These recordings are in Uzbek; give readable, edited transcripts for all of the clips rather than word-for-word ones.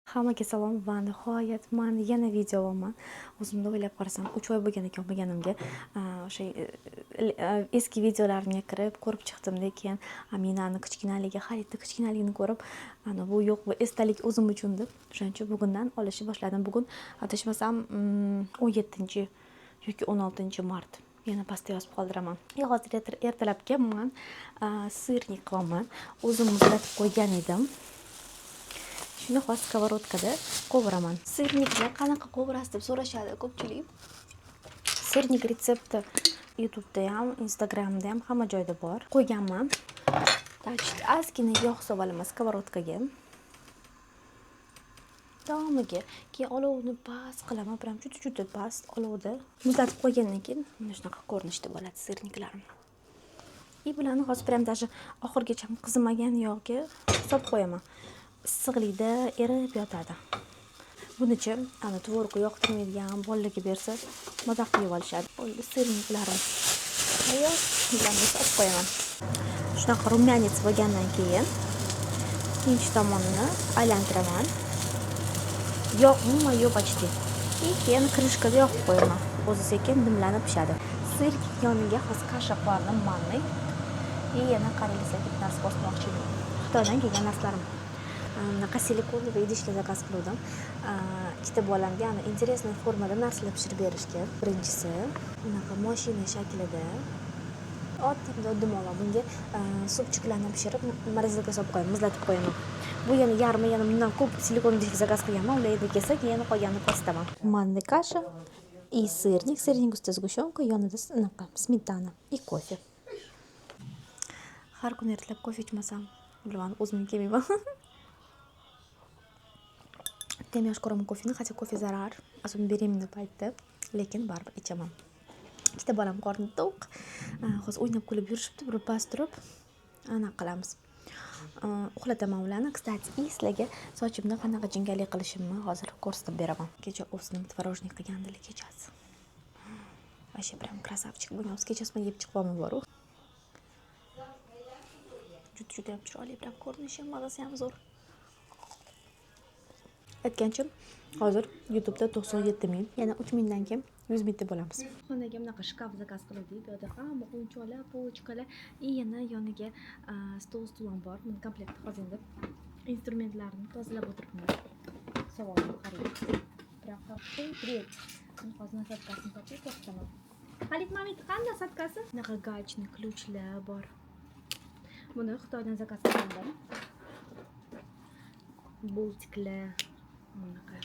Hammaga salom va nihoyat man yana video olaman. O'zimda o'ylab qarasam, 3 oy bo'lgan ekan olmaganimga. O'sha eski videolarimga kirib ko'rib chiqdim-da, keyin Aminani kichkinaligi, Xalitni kichkinaligini ko'rib, ana bu yo'q, bu esdalik o'zim uchun deb, o'shaning uchun bugundan olishni boshladim. Bugun adashmasam 17 yoki 16 mart. Yana pastda yozib qoldiraman. Hozir ertalabki man сырник qilyapman. O'zim muzlatib qo'ygan edim. Shuni hozir сковородкада qovuraman. Сырник ni qanaqa qovurasiz deb so'rashadi ko'pchilik. Сырник retsepti YouTube'da ham, Instagramda ham hamma joyda bor. Qo'yganman. Значит, ozgina yog' solaman сковородка ga. Tomiga keyin olovni past qilaman, prям juda-juda past olovda. Muzlatib qo'ygandan keyin mana shunaqa ko'rinishda bo'ladi сырник larim. И bularni hozir prям даже oxirigacha qizimagan yog'ga solib qo'yaman. Issiqlikda erib yotadi. Bunichi ana tvorogga yoqtirmaydigan bolalarga bersa, maza qilib yeb olishadi. Bo'ldi, сырник larim tayyor. Bularni solib qo'yaman. Shunaqa румянец bo'lgandan keyin ikkinchi tomonini aylantiraman. Yog' umuman yo'q почти. И keyin крышка da yopib qo'yaman. O'zi sekin dimlanib pishadi. Сырник yoniga hozir каша qo'yaman, манный. И yana qaranglar, sizlarga bir narsa ko'rsatmoqchi edim. Xitoydan kelgan narsalarim. Bunaqa силиконовый idishlar zakaz qiluvdim. Ikkita bolamga ana интересный formada narsalar pishirib berishga. Birinchisi bunaqa moshina shaklida. Oddiy dumaloq. Bunga супчик larni pishirib, морозилка ga solib qo'yaman, muzlatib qo'yaman. Bu yana yarmi, yana bundan ko'p silikon idishlar zakaz qilganman. Ular endi kelsa, keyin qolganini ko'rsataman. Манный каша и сырник, сырник ustida сгущенка, yonida anaqa smetana и kofe. Har kuni ertalab kofe ichmasam, bilmadim, o'zimga kelmayman. Judayam yaxshi ko'raman kofeni, хотя kofe zarar, особенно беременный paytda, lekin baribir ichaman. Ikkita bolam qorni to'q. Hozir o'ynab kulib yurishibdi, birpas turib anaqa qilamiz. Uxlataman ularni. Кстати, и sizlarga sochimni qanaqa jingalak qilishimni hozir ko'rsatib beraman. Kecha ovsinim творожный qilgandilar kechasi. Вообще прям красавчик bo'lgan. O'zi kechasi man yeb chiqyapman boru. Juda juda ham chiroyli, прям ko'rinishi ham, mazasi ham zo'r. Aytgancha, hozir YouTube'da 97 ming, yana 3 mingdan keyin 100 mingta bo'lamiz. Xonaga bunaqa shkaf zakaz qiluvdik. Bu yerda hamma o'yinchoqlar, полочка lar и yana yoniga stol stul ham bor. Buni komplekti hozir endi instrumentlarni tozalab o'tiribman. Savolni qarang. Прям дрель. Buni hozir насадка sini topib ko'rsataman. Halit, mamit qani насадка si? Bunaqa гаечный ключ lar bor. Buni Xitoydan zakaz qilgandim. Болтик lar, bunaqa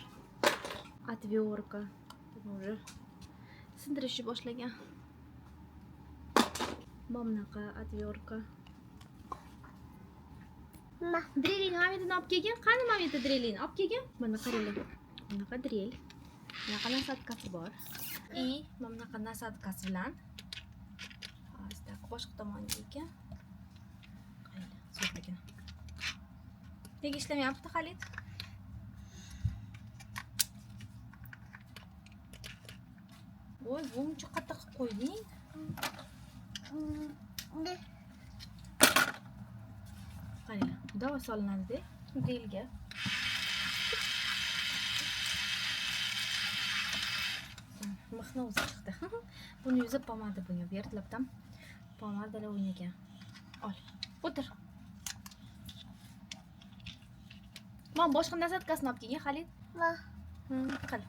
отвертка. Buni уже sindirishni boshlagan. Mana bunaqa отвертка. Дрель ini mamitidan olib kelgin. Qani mamita дрель ini olib kelgin? Mana qaranglar. Bunaqa дрель. Bunaqa насадка si bor. И mana bunaqa насадка si bilan hozir так boshqa tomonga ekan. Qaranglar, zo'rligini. Nega ishlamayapti, Xalid? Voy, buncha qattiq qilib qo'yding. Qaranglar, bundoq solinadi-da дрель ga. Mixni o'zi chiqdi. Buni yuzi pomada bunga berdilar-da. Pomadalar o'ynagan. Ol, o'tir. Man boshqa насадка sini olib kelgin, Xalid. Qil.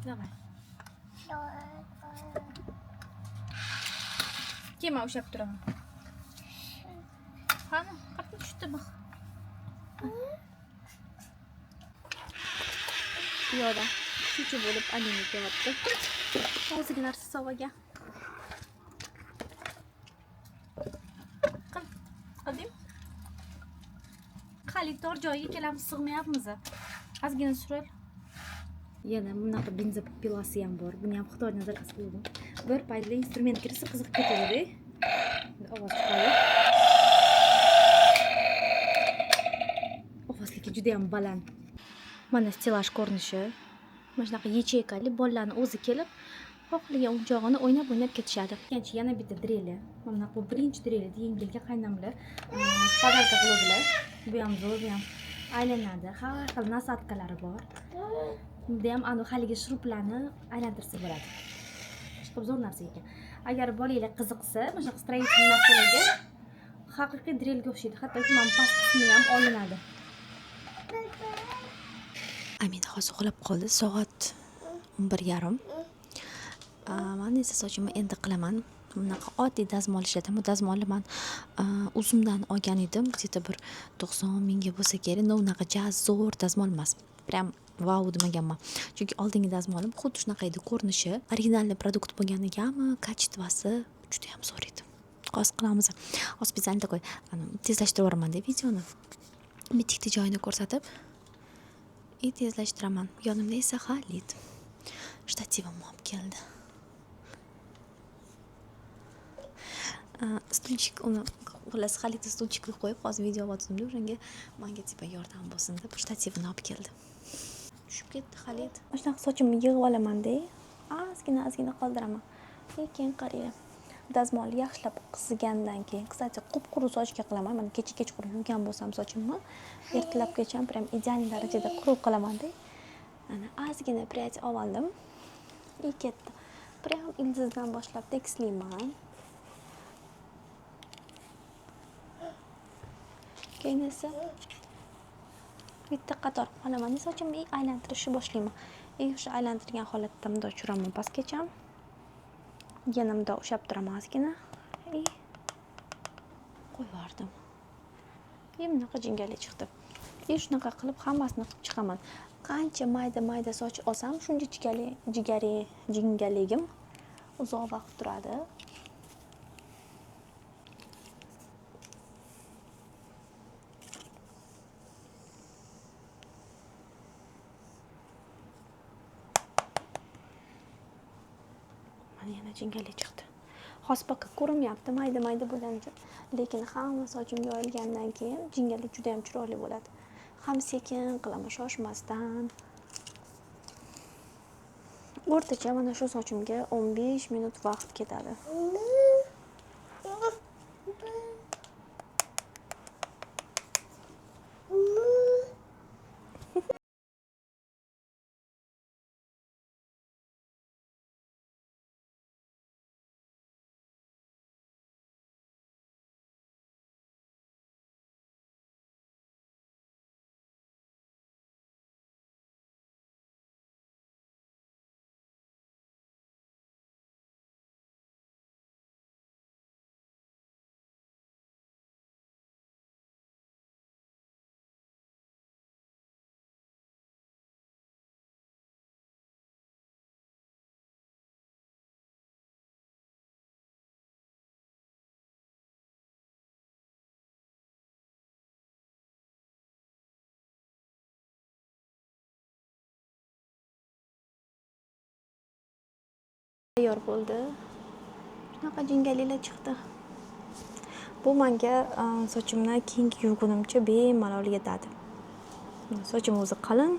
Давай. Keyin man ushlab turaman. Qani, qayerga tushdi mix? Piyoda chuchu bo'lib Amina kelyapti. O'ziga narsa sovg'aga. Qil. Qilding? Xalid, tor joyga kelamiz, sig'mayapmiz. Ozgina sural. Yana bunaqa бензопила si ham bor. Buni ham Xitoydan zakaz qildim. Bir paytda instrument kirsa qiziqib ketadi. Ovoz chiqadi. Ovoz lekin juda ham baland. Mana stelaj ko'rinishi. Mana shunaqa ячейка li bolalarni o'zi kelib xohlagan o'yinchog'ini o'ynab-o'ynab ketishadi. Ikkinchi yana bitta дрель. Mana bunaqa birinchi дрель yengilga qaynamlar подарка qiluvdilar. Bu ham zo'r, bu ham Aylanadi. Har xil насадка lari bor. Bunda ham anu haligi shuruplarni aylantirsa bo'ladi. Chiqib zo'r narsa ekan. Agar bolanglar qiziqsa, mana shunaqa строительный narsalarga haqiqiy drelga o'xshaydi. Hattoki mana past qismi ham olinadi. Amina hozir uxlab qoldi. Soat 11:30. Man esa sochimni endi qilaman. Bunaqa oddiy dazmol ishlataman. Bu dazmolni man o'zimdan olgan edim. Где-то bir 90 mingga bo'lsa kerak. Но unaqa zo'r dazmol emas. Prям vau demaganman. Chunki oldingi dazmolim xuddi shunaqa edi ko'rinishi. Originalniy продукт bo'lganigami, качество si juda ham zo'r edi. Hozir qilamiz. Hozir специально такой tezlashtirib yuboraman-da videoni. Bitta joyini ko'rsatib и tezlashtiraman. Yonimda esa Xalid shtativimni olib keldi. Стульчик uni xullas Xalidni стульчик ka qo'yib hozir video olyaptimda, o'shanga menga типа yordam bo'lsin deb shtativini olib keldi. Tushib ketdi Xalid. Mana shunaqa sochimni yig'ib olamanda, ozgina ozgina qoldiraman. Keyin qaranglar. Dazmol yaxshilab qizigandan keyin, кстати, qup-quruq sochga qilaman. Mana kecha kechqurun yuvgan bo'lsam sochimni, ertalabgacha prям идеальный darajada quruq qilamanda. Ana ozgina прядь oldim. И ketdi. Prям ildizdan boshlab tekislayman. Keyin esa bitta qator qilib olaman. Sochimni aylantirishni boshlayman. И o'sha aylantirgan holatda bundoq tushiraman pastgacha. Yana bundoq ushlab turaman ozgina. И qo'yib yubordim. И bunaqa jingalak chiqdi. И shunaqa qilib hammasini qilib chiqaman. Qancha mayda-mayda soch olsam, shuncha jingaligim uzoq vaqt turadi. Mana yana jingalak chiqdi. Hozir пока ko'rinmayapti, mayda-mayda bo'lgani uchun, lekin hamma sochim yoyilgandan keyin jingalak juda ham chiroyli bo'ladi. Ham sekin qilaman, shoshmasdan. O'rtacha mana shu sochimga 15 minut vaqt ketadi. Tayyor bo'ldi. Shunaqa jingalaklar chiqdi. Bu menga sochimni keyingi yuvgunimcha bemalol yetadi. Sochim o'zi qalin.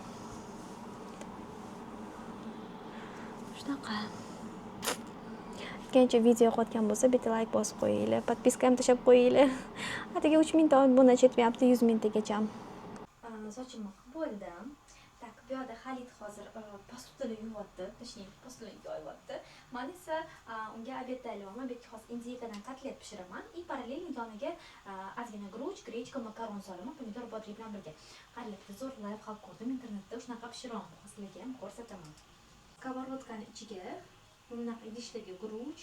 Shunaqa. Aytgancha video yoqayotgan bo'lsa, bitta like bosib qo'yinglar, podpiska ham tashlab qo'yinglar. Atigi 3000 ta obunachi yetmayapti, 100 mingtagacha. Sochimni qilib bo'ldim. Так, bu yoqda Xalid hozir посуда ni yuvyapti, точнее, посуда ni yoyapti. Men esa unga обед tayyorlayapman. Обед ga hozir индейка dan kotlet pishiraman и параллельно yoniga ozgina guruch, grechka, makaron solaman, pomidor, bodring bilan birga. Qaranglar, zo'r лайфхак ko'rdim internetda, shunaqa pishiraman. Hozir sizlarga ham ko'rsataman. Сковородка ni ichiga bunaqa idishdagi guruch,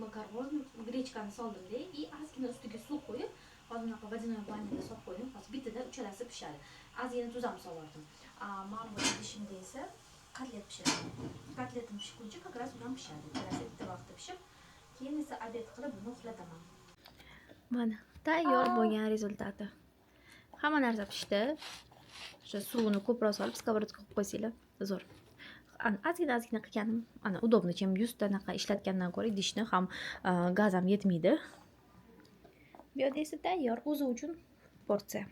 makaron, grechkani soldimda и ozgina ustiga suv qo'yib, hozir bunaqa водяной баня da solib qo'ydim. Hozir bittada uchalasi pishadi. Ozgina tuz ham soldim. Mana bu idishimda esa kotlet pishiraman. Kotletim pishguncha как раз u ham pishadi. Ikkalasi bitta vaqtda pishib, keyin esa обед qilib buni uxlataman. Mana tayyor bo'lgan результат i. Hamma narsa pishdi. O'sha suvini ko'proq solib сковородка ga qo'yib qo'ysanglar, zo'r. Ozgina ozgina qilganim, ana удобно, чем 100 ta anaqa ishlatgandan ko'ra idishni ham gaz ham yetmaydi. Bu yerda esa tayyor o'zi uchun porsiya.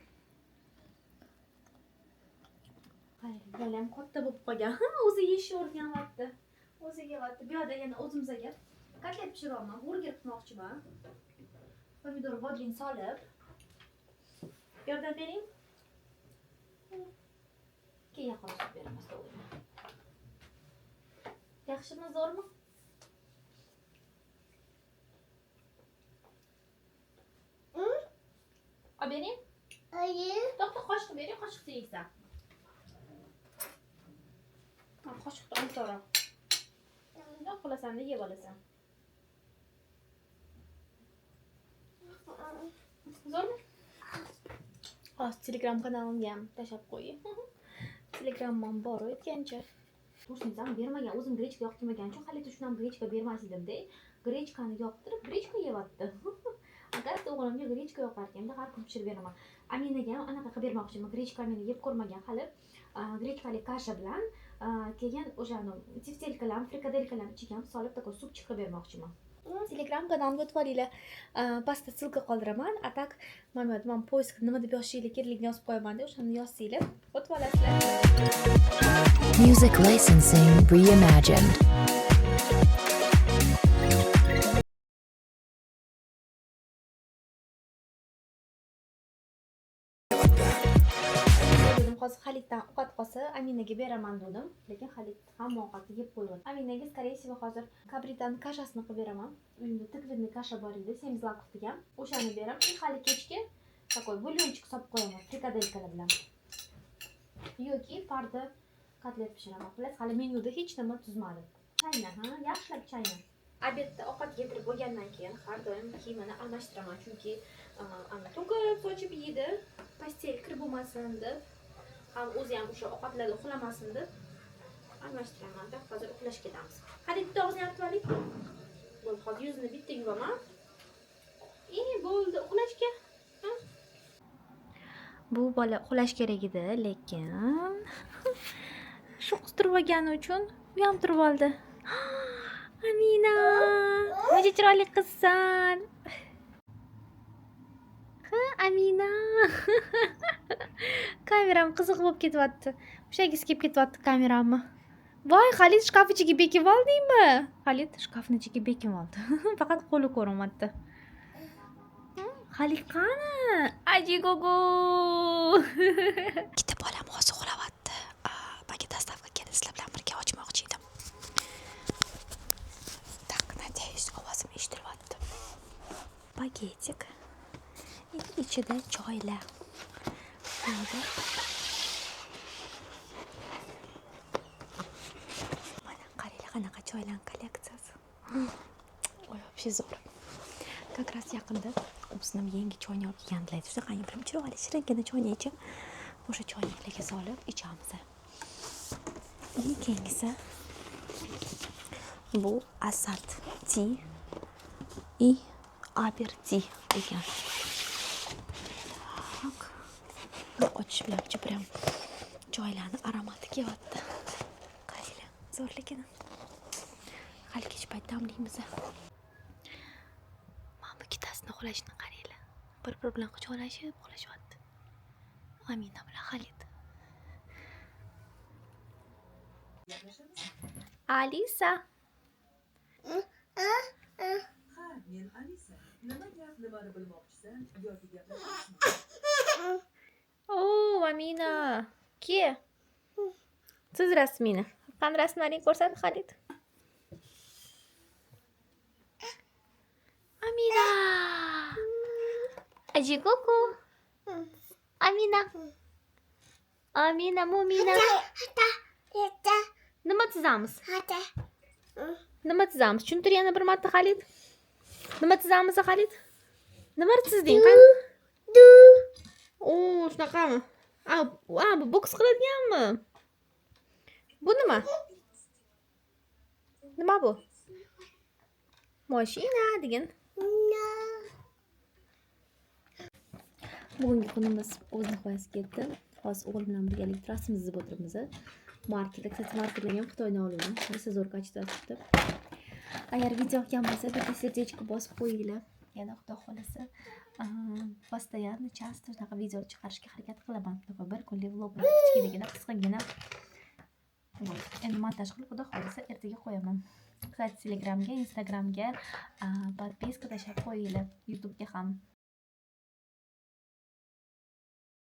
Bolam katta bo'lib qolgan. O'zi yeyishni o'rganyapti. O'zi yeyapti. Bu yerda yana o'zimizga kotlet pishiryapman, burger qilmoqchiman. Pomidor, bodring solib. Yordam bering. Yaxshimi, zo'rmi? Olib bering. To'xta, qoshiq bering, qoshiqda yeysan. Qoshiqni osonroq. Bundoq qilasan-da, yeb olasan. Zo'rmi? Hozir Telegram kanalimga ham tashlab qo'yay. Telegramim bor aytgancha. To'g'risini aytsam, bermagan, o'zim grechka yoqtirmagan uchun hali shundan ham grechka bermas edim-da. Grechkani yoqtirib, grechka yeyapti. Agar o'g'limga grechka yoqar ekanda har kun pishirib beraman. Aminaga ham anaqa qilib bermoqchiman. Grechka Amina yeb ko'rmagan hali. Grechkali kasha bilan keyin o'sha teftelkalarni, frikadelkalarni ichiga ham solib такой супчик qilib bermoqchiman. Telegram kanalimga o'tib olinglar. Pastda ссылка qoldiraman. A так, mana поиск nima deb yozishinglar kerakligini yozib qo'yaman-da, o'shani yozsanglar, o'tib olasizlar. Music licensing reimagined. Dedim, hozir Xalitdan ovqat qolsa, Aminaga beraman dedim, lekin Xalit hamma ovqatni yeb qo'ydi. Aminaga, скорее всего, hozir kabritani kashasini qilib beraman. Uyimda тыквенный kasha bor edi, 7 злаков degan. O'shani beraman. И hali kechki такой бульончик solib qo'yaman frikadelkalar bilan. Yoki parda kotlet pishiraman. Xullas, hali menyuda hech nima tuzmadim. Chayna, ha, yaxshilab chayna. Обед da ovqat yedirib bo'lgandan keyin har doim kiyimini almashtiraman, chunki ana to'kib sochib yeydi. Постель kir bo'lmasin deb, ham o'zi ham o'sha ovqatlarda uxlamasin deb almashtiraman. Hozir uxlashga ketamiz. Hadi bitta og'izni artib oling. Bo'ldi, hozir yuzini bitta yuvaman. Bo'ldi, uxlashga. Bu bola uxlash kerak edi, lekin shu qiz turib olgani uchun u ham turib oldi. Amina, necha chiroyli qizsan. Ha, Amina. Kameram qiziq bo'lib ketyapti. Ushlagisi kelib ketyapti kameramni. Voy, Xalit shkaf ichiga bekib oldingmi? Xalit shkafni ichiga bekib oldi. Faqat qo'li ko'rinyapti. Xalit qani? Ajigogo. Ikkita bolam hozir uxlayapti. Menga доставка keldi, sizlar bilan birga ochmoqchi edim. Так, надеюсь, ovozim eshitilyapti. Пакетик. Ichida choylar. Hozir. Mana qaranglar qanaqa choylar kolleksiyasi. Oy, вообще zo'r. Как раз yaqinda o'zinim yangi choyni olib kelgandilar. Shunaqangi bir chiroyli shiringina choyni ichib, o'sha choyniklarga solib ichamiz. И keyingisi bu Asad tea и Aber tea ekan. Так. Ochish bilan prям choylarni aromati kelyapti. Qaranglar, zo'rligini. Hali kech payt damlaymiz. Mana bu ikkitasini uxlashini qaranglar. Bir-biri bilan quchoqlashib uxlashyapti. Amina bilan Xalit. Alisa. Ha, men Alisa. Nima gap, nimani bilmoqchisan yoki gaplashmoqchisan? O, Amina. Ke. Siz rasmini. Qani rasmlaringni ko'rsat, Xalit. Amina. Ajigogo. Amina. Amina, Mumina. Nima chizamiz? Nima chizamiz? Tushuntir yana bir marta, Xalit. Nima chizamiz, Xalit? Nima chizding? Qani? O, shunaqami? A, bu boks qiladiganmi? Bu nima? Nima bu? Mashina degan. Bugungi kunimiz o'z nihoyasiga yetdi. Hozir o'g'lim bilan birgalikda rasm chizib o'tiribmiz. Markerda, kстати, markerlarni ham Xitoydan olganman. Rosa zo'r качество chiqdi. Agar video yoqqan bo'lsa, bitta сердечко bosib qo'yinglar. Yana Xudo xolasa, постоянно, часто shunaqa video chiqarishga harakat qilaman. Shunaqa bir kunlik vloglar kichkinagina, qisqagina. Вот. Endi montaj qilib, Xudo xolasa, ertaga qo'yaman. Kстати, Telegramga, Instagramga подписка tashlab qo'yinglar. YouTube'ga ham.